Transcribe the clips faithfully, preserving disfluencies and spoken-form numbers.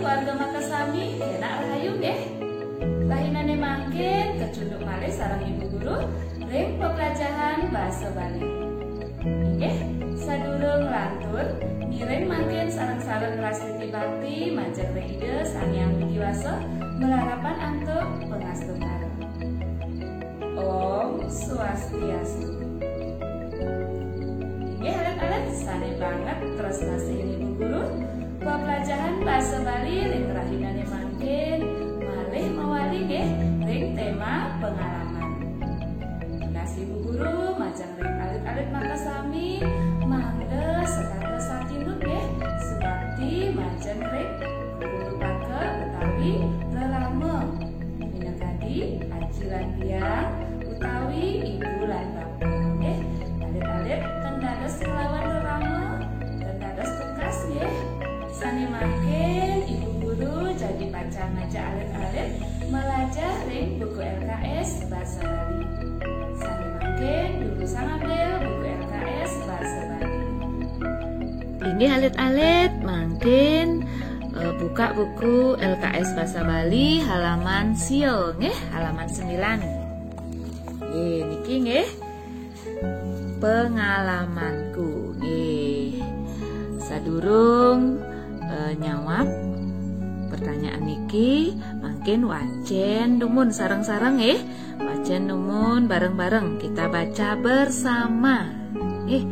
Keluarga makasami, kénak rahayu nggih. Rahinané mangkin kecunduk malih sareng Ibu Guru ring peplajahan basa Bali. Inggih, sadurung lantur, ngiring mangkin sareng-sareng ngrastiti bakti majeng ring Ida Sang Hyang Widi Wasa, malarapan antuk pangastungkara. Om Swastiastu. Inggih alit-alit, sané banget tresna sihin Ibu Guru, peplajahan basa Bali ring rahinané mangkin malih mawali nggih ring tema pengalaman. Tunas Ibu Guru majeng ring alit-alit makasami, mangda setata satinut nggih subakti majeng ring guru rupaka utawi rerama. Minakadi aji lan biang utawi ibu lan bapa nggih. Alit-alit ten dados nglawan rerama, ten dados tungkas nggih. Sané mangkin Ibu Guru jagi pacang ngajak alit-alit malajah ring buku L K S Basa Bali. Sané mangkin durusang ngambil buku L K S Basa Bali. Inggih alit-alit, mangkin eh, buka buku L K S Basa Bali halaman sia nggih, halaman sembilan. Nggih, niki nggih pengalamanku nggih. Sadurung eh, nyawab pertanyaan niki, mangkin wacén dumun sareng-sareng nggih. Wacén dumun bareng-bareng, kita baca bersama. Nggih.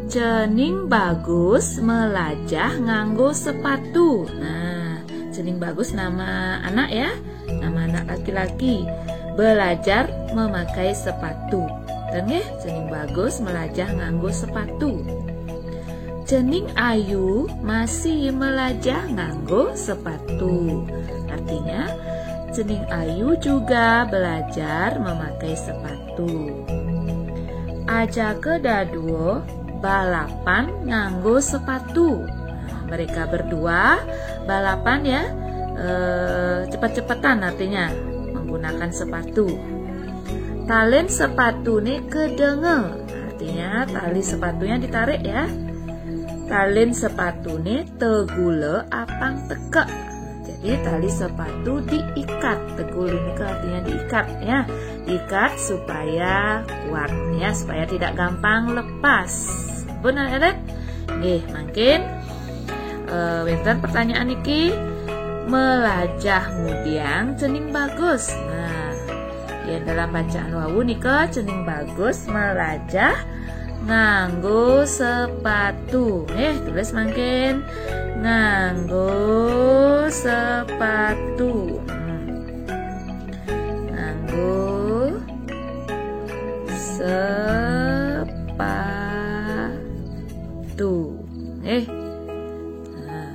Cening Bagus melajah nganggo sepatu. Nah, Cening Bagus nama anak ya, nama anak laki-laki. Belajar memakai sepatu. Ten nggih, Cening Bagus melajah nganggo sepatu. Cening Ayu masih melajah nganggo sepatu. Artinya, Cening Ayu juga belajar memakai sepatu. Ajaka dadua balapan nganggo sepatu. Nah, mereka berdua balapan ya, eh, cepat-cepatan artinya menggunakan sepatu. Talin sepatuné kedenga, artinya tali sepatunya ditarik ya. Talin sepatuné tegula apang teka. Jadi tali sepatu diikat, tegula nika artinya diikat ya. Diikat supaya kuat ya, supaya tidak gampang lepas. Pun alit-alit? Nggih, mangkin eh, wénten pertanyaan niki, melajah ngudiang Cening Bagus. Nah, yén dalam bacaan wau nika Cening Bagus melajah nganggo sepatu. Nggih, tulis mangkin nganggo sepatu. Hmm. Nganggo sepatu. Eh. Nah,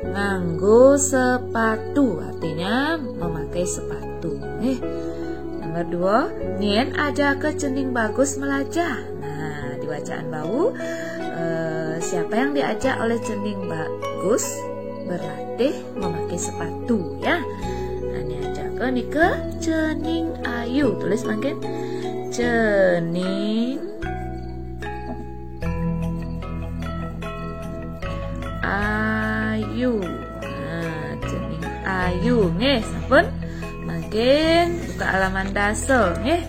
nganggo sepatu artinya memakai sepatu. Eh. Nomor dua, nyén ajaka Cening Bagus melajah. Nah, di bacaan wau eh, siapa yang diajak oleh Cening Bagus berlatih memakai sepatu ya. Nah, nyén ajaka nika Cening Ayu. Tulis mangkin Cening Ayu. Nah, Cening Ayu. Nggih, sampun. Mangkin buka halaman dasa, nggih.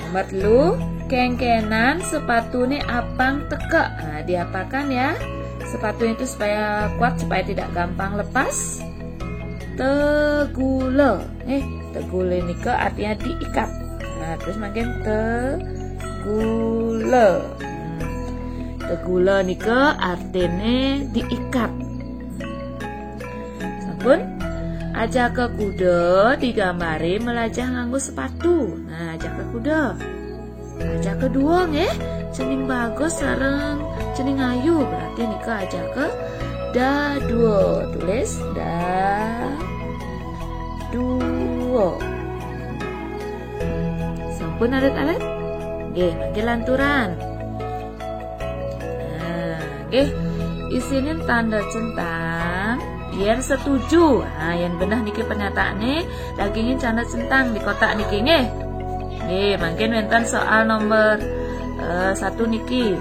Nomor telu, kéngkénan sepatuné apang teka. Nah, diapakan ya? Sepatunya itu supaya kuat, supaya tidak gampang lepas. Tegula. Eh, tegula nika artinya diikat. Nah, terus mangkin tegula. Hmm. Tegula nika artinya diikat. Sampun? Ajaka kuda digambari melajah nganggo sepatu. Nah, ajaka kuda. Ajaka dua nggih, Cening Bagus sareng Cening Ayu. Berarti nika ajaka dadua. Tulis dadua. Sampun alit-alit? Nggih, mangkin lanturan. Nah, nggih, isinin tanda centang yén setuju. Nah, yén beneh niki pernyataanné, dagingin tanda centang di kotak niki nggih. Nggih, mangkin wénten soal nomor eh, satu niki.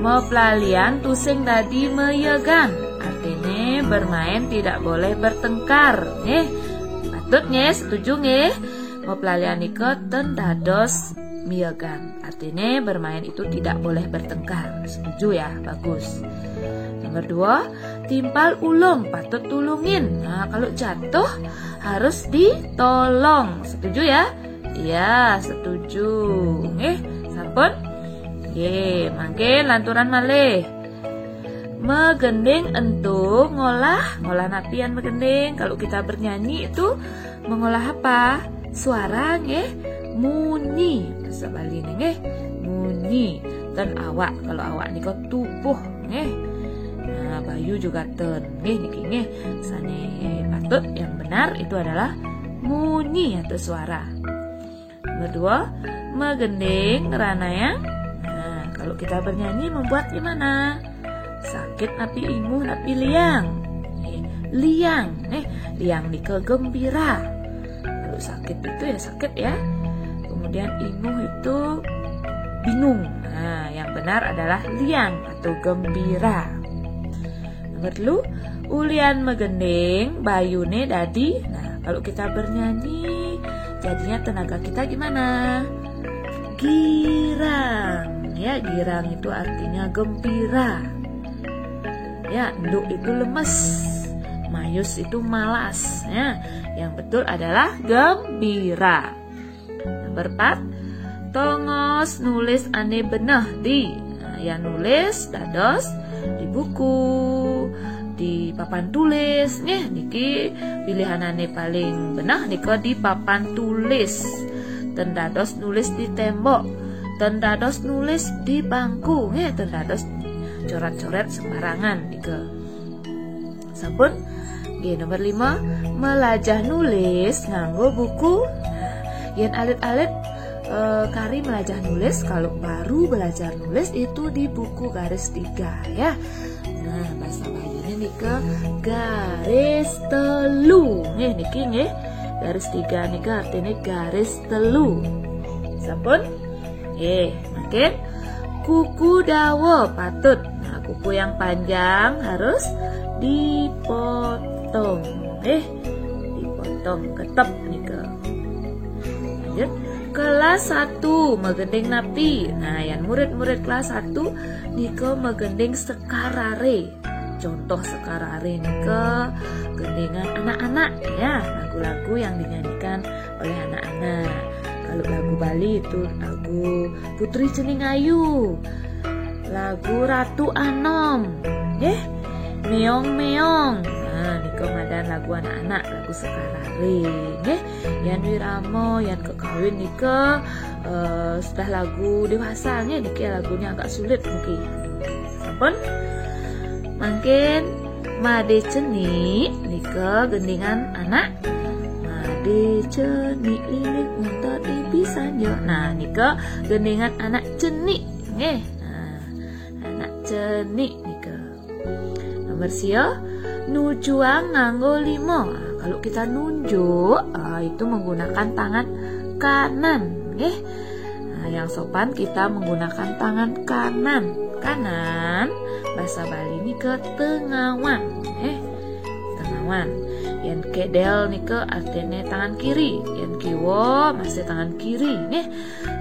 Maplalian tusing dadi mayegan. Artinya Bermain tidak boleh bertengkar. Nggih. Patut nggih, setuju nggih. Mapelalian nika ten dados miyagan. Artine bermain itu tidak boleh bertengkar. Setuju ya, bagus. Nomor dua, timpal ulung, patut tulungin. Nah, kalau jatuh harus ditolong. Setuju ya? Iya, setuju. Nggih, sampun? Nggih, mangke lanturan malih. Megending entu ngolah, ngolah napi yan megending? Kalau kita bernyanyi itu mengolah apa? Suara nggih, munyi. Bahasa Bali nggih, munyi. Ten awak, kalau awak nika tubuh nggih. Nah, bayu juga ten nggih niki nggih. Sane patut yang benar itu adalah munyi atau suara. Nomor dua, megending ngeranayang. Nah, kalau kita bernyanyi membuat gimana? Sakit napi inguh napi liang. Eh, liang, eh, liang nika gembira. Kalau sakit itu ya sakit ya. Kemudian inguh itu bingung. Nah, yang benar adalah liang atau gembira. Nomor telu, ulian megending, bayune dadi. Nah, kalau kita bernyanyi, jadinya tenaga kita gimana? Girang. Ya, girang itu artinya gembira. Ya, enduk itu lemes. Mayus itu malas. Ya, yang betul adalah gembira. Nomor empat, tongos nulis ane beneh di. Nah, ya nulis dados di buku, di papan tulis. Nggih, niki pilihanane paling beneh nika di papan tulis. Ten dados nulis di tembok, ten dados nulis di bangku, nggih, ten dados coret-coret sembarangan nika. Sampun? Nggih, nomor lima, melajah nulis nganggo buku. Nah, yen alit-alit eh, kari melajah nulis, kalau baru belajar nulis itu di buku garis tiga ya. Nah, bahasa Baline nika garis telu. Nggih, niki nggih. Garis tiga nika artine garis telu. Sampun? Nggih, makin kuku dawa patut. Nah, kuku yang panjang harus dipotong. Eh, dipotong ketep nika. Lanjut. Kelas satu megending napi. Nah, yang murid-murid kelas satu nika megending sekarare. Contoh sekarare nika gendingan anak-anak ya, lagu-lagu yang dinyanyikan oleh anak-anak. Kalau lagu Bali itu lagu Putri Cening Ayu, lagu Ratu Anom, nggih, Meong-meong. Nah, nika madan lagu anak-anak, lagu sekarare, nggih. Yan wirama, yan kekawin nika eh, sudah lagu dewasa nggih, niki lagunya agak sulit niki. Sampun? Mangkin made cenik nika gendingan anak. Made cenik lilik ngontot ibi sanjo. Nah, nika gendingan anak cenik nggih. Nah, anak cenik nika. Nomor sia, nujuang nganggo lima. Nah, kalau kita nunjuk, ah, itu menggunakan tangan kanan, nggih. Nah, yang sopan kita menggunakan tangan kanan. Kanan, bahasa Bali nika tengawan, nggih. Tengawan. Yen kedel nika artine tangan kiri, yen kiwa masih tangan kiri, nggih.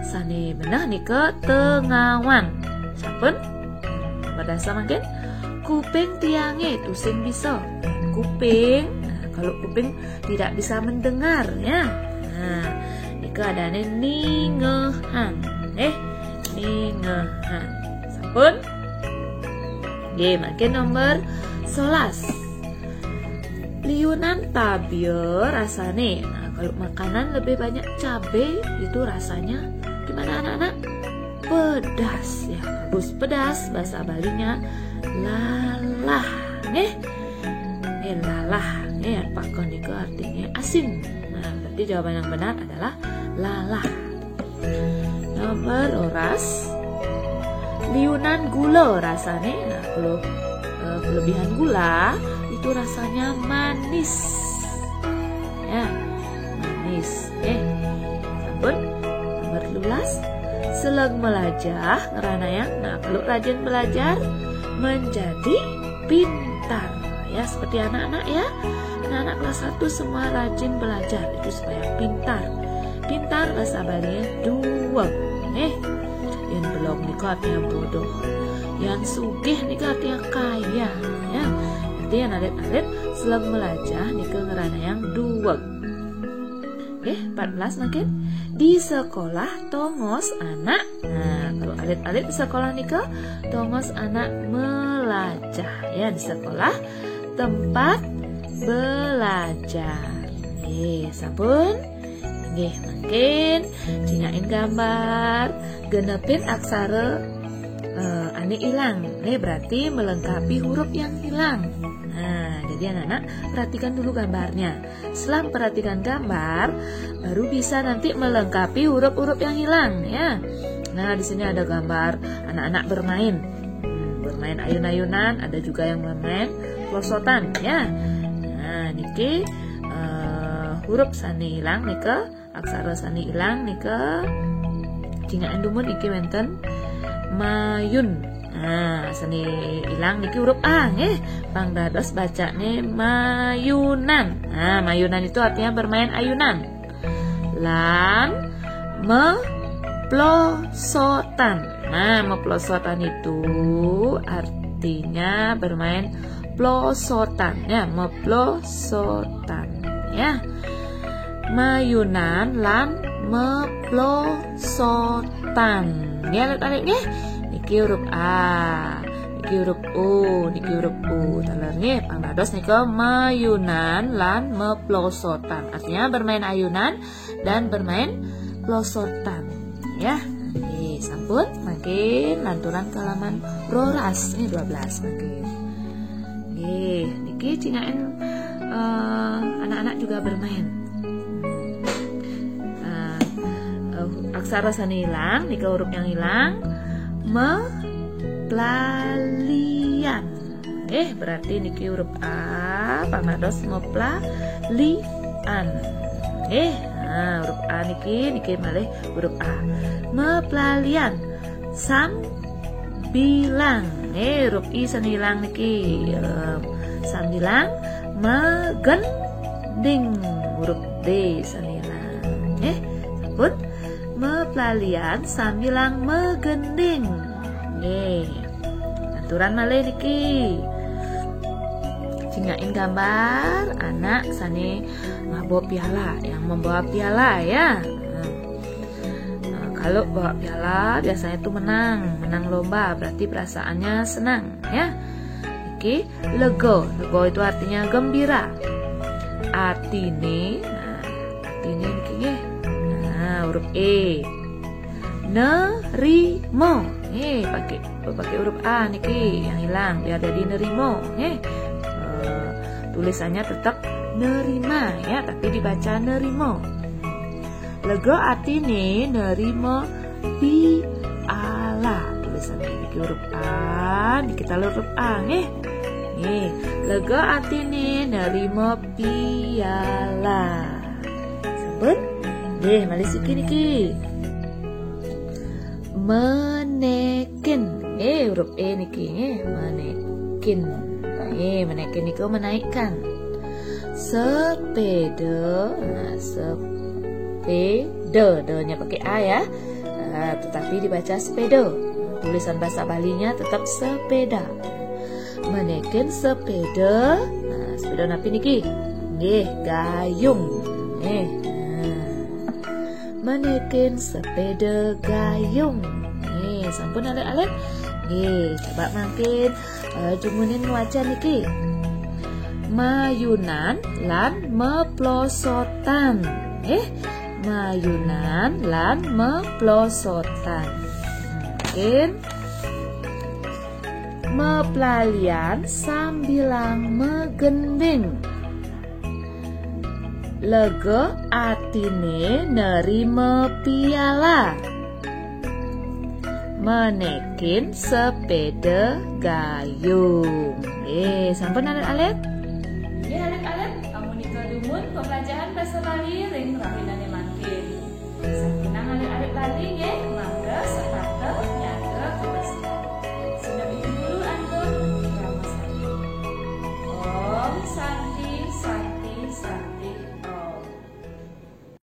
Sane beneh nika tengawan. Sampun? Nomor dasa mangkin, kuping tiange tusing bisa. Kuping, nah, kalau kuping tidak bisa mendengar ya. Nah, nika adane ningehan. Eh, ningehan. Sampun? Nggih, mangkin nomor sebelas. Liunan tabia rasane. Nah, kalau makanan lebih banyak cabe, itu rasanya gimana, anak-anak? Pedas ya, bagus, pedas. Bahasa Balinya lalah, nggih. Nggih, lalah, nggih, apa nika artinya asin. Nah, berarti jawaban yang benar adalah lalah. Nomor roras, liunan gula rasane. Nah, kalau eh, kelebihan gula itu rasanya manis. Ya, manis. Eh, sampun. Nomor sebelas, seleg melajah ngeranayang. Nah, kalau rajin belajar menjadi pintar. Ya, seperti anak-anak ya. Anak-anak kelas satu semua rajin belajar, itu supaya pintar. Pintar bahasa Bali duweg. Eh, yang belum nih artinya bodoh. Yang sugih nih artinya kaya. Ya, jadi yang alit-alit selem melajah nih ngeranayang duweg. Oke, empat belas mungkin. Di sekolah tongos anak. Nah, kalau alit-alit di sekolah nika tongos anak melajah ya, di sekolah tempat belajar. Oke, sampun. Oke, mungkin cingakin gambar genepin aksara uh, ane hilang. Ini berarti melengkapi huruf yang hilang. Nah, jadi anak-anak perhatikan dulu gambarnya. Setelah perhatikan gambar, baru bisa nanti melengkapi huruf-huruf yang hilang ya. Nah, di sini ada gambar anak-anak bermain. Hmm, bermain ayun-ayunan, ada juga yang bermain pelosotan ya. Nah, niki uh, huruf sane hilang nika, aksara sane hilang nika cingakin dumun niki wenten mayun. Nah, sane hilang niki huruf A nggih. Pang dados bacane mayunan. Nah, mayunan itu artinya bermain ayunan. Lan meplosotan. Nah, meplosotan itu artinya bermain pelosotan ya, meplosotan ya. Mayunan lan meplosotan. Ya, alit-alit nggih. Niki huruf A, niki huruf O, niki huruf U. Taler nggih, pang dados nika mayunan lan meplosotan. Artinya bermain ayunan dan bermain pelosotan. Ya, oke, sampun. Mungkin lanturan ke halaman roras nih dua belas mungkin. Oke, niki cingakin uh, anak-anak juga bermain. Uh, uh, aksara sane hilang, nika huruf yang hilang, meplalian. Eh, berarti niki huruf A, pang dados meplalian. Eh, nah, huruf A niki, niki malih huruf A. Meplalian. Sambilang. Eh, huruf I sane hilang niki. Eh, sambilang megending. Huruf D sane hilang. Eh, sampun. Meplalian sambilang megending. Nggih. Aturan malih niki. Cingakin gambar anak sane mabok piala, yang membawa piala ya. Nah, kalau bawa piala biasanya tuh menang, menang lomba, berarti perasaannya senang ya. Oke, lego. Lego itu artinya gembira. Artine, nah, artine niki nggih. Nah, huruf E. Nerimo. Nih, pakai pakai huruf A niki yang hilang biar jadi nerimo, nggih. Eh, tulisannya tetap nerima ya, tapi dibaca nerimo. Lego artine nerima piala. Tulisannya niki huruf A, niki taler huruf A nggih. Nggih, lego artine nerima piala. Sampun? Nggih, malih siki niki. Manekin. Eh, huruf E niki nggih, manekin. Eh, manekin niku menaikkan. Sepeda, nah, sepeda, D-nya pakai A ya. Nah, tetapi dibaca sepeda. Tulisan bahasa Balinya tetap sepeda. Manekin sepeda. Nah, sepeda napi niki? Nggih, gayung. Nggih. Nah. Manekin sepeda gayung. Nggih, sampun alit-alit? Nggih, coba mangkin uh, jumunin waca niki. Mayunan lan meplosotan. Nggih, mayunan lan meplosotan. Mungkin meplalian sambilang megending. Lega atine nerima piala. Manekin sepeda gayung. Eh, sampun alit-alit? Nggih, alit-alit, amunika dumun pembelajaran basa Bali ring rahinane mangkin. Sampun alit-alit lali nggih.